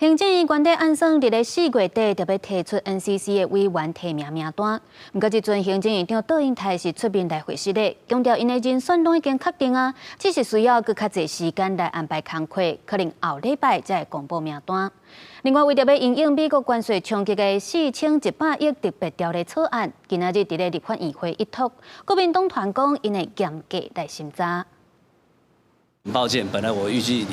行政院原底按算佇咧4月底就欲提出 NCC 的委員提名名單，毋過這陣行政院長卓榮泰是出面來回釋咧，強調𪜶的人選攏已經確定啊，只是需要閣較濟時間來安排工課，可能後禮拜才會公布名單。另外，為著欲因應美國關稅衝擊的4100億特別條例草案，今仔日佇咧立法院會一讀，國民黨團講𪜶會嚴格來審查。抱歉，本來我預計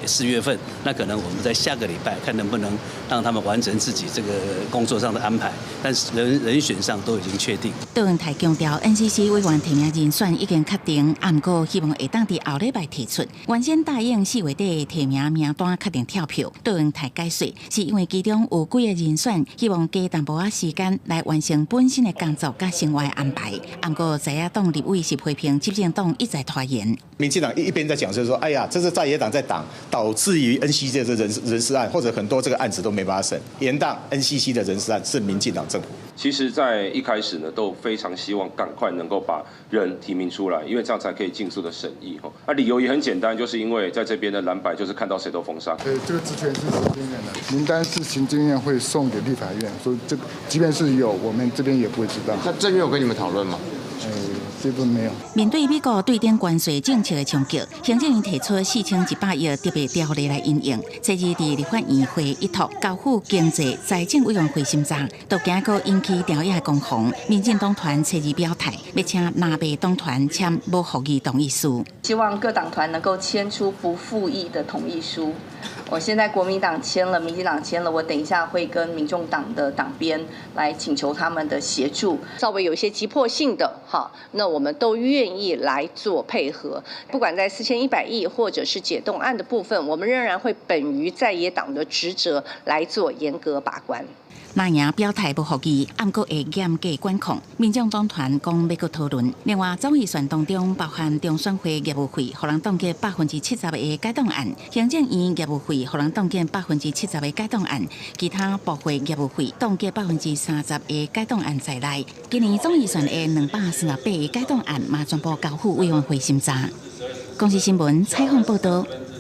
4月份，那可能我們在下個禮拜看能不能讓他們完成自己這個工作上的安排，但是人選上都已經確定。卓榮泰強調，NCC 委員提名人選已經確定，毋過希望會當佇後禮拜提出。原先答應4月底提名名單確定跳票。卓榮泰解釋，是因為其中有幾個人選，希望加淡薄仔時間來完成本身的工作佮生活安排。毋過在野黨立委是批評執政黨一再拖延。民進黨一邊在講，就是說，哎呀，這是在野黨在擋，導致於 NCC 的人事案或者很多這個案子都沒辦法審。延宕 NCC 的人事案是民進黨政府。其實，在一開始呢，都非常希望趕快能夠把人提名出來，因為這樣才可以盡速的審議。哈，那理由也很簡單，就是因為在這邊的藍白就是看到誰都封殺。對，這個職權是行政院的，名單是行政院會送給立法院，所以這即便是有，我們這邊也不會知道。那政院有跟你們討論嗎？這部沒有。面對美國對頂關稅政策的衝擊，行政院提出4100億特別條例來因應。這日佇立法院會一讀，交付經濟財政委員會審查，都驚閣引起朝野的攻防。民進黨團初二表態，欲請藍白黨團簽無覆議同意書。希望各黨團能夠簽出不覆議的同意書。我現在國民黨簽了，民進黨簽了，我等一下會跟民眾黨的黨鞭來請求他們的協助。稍微有一些急迫性的，哈，那我們都願意來做配合。不管在4100億或者是解凍案的部分，我們仍然會本於在野黨的職責來做嚴格把關。藍營表態無覆議，毋過會嚴格管控。民眾黨團講欲閣討論。另外，總預算當中包含中選會業務費，予人凍結70%的解凍案；行政院業務費，予人凍結70%的解凍案；其他部會業務費凍結30%的解凍案在內。今年總預算的238個解凍案，嘛全部交付委員會審查。公視新聞採訪報導。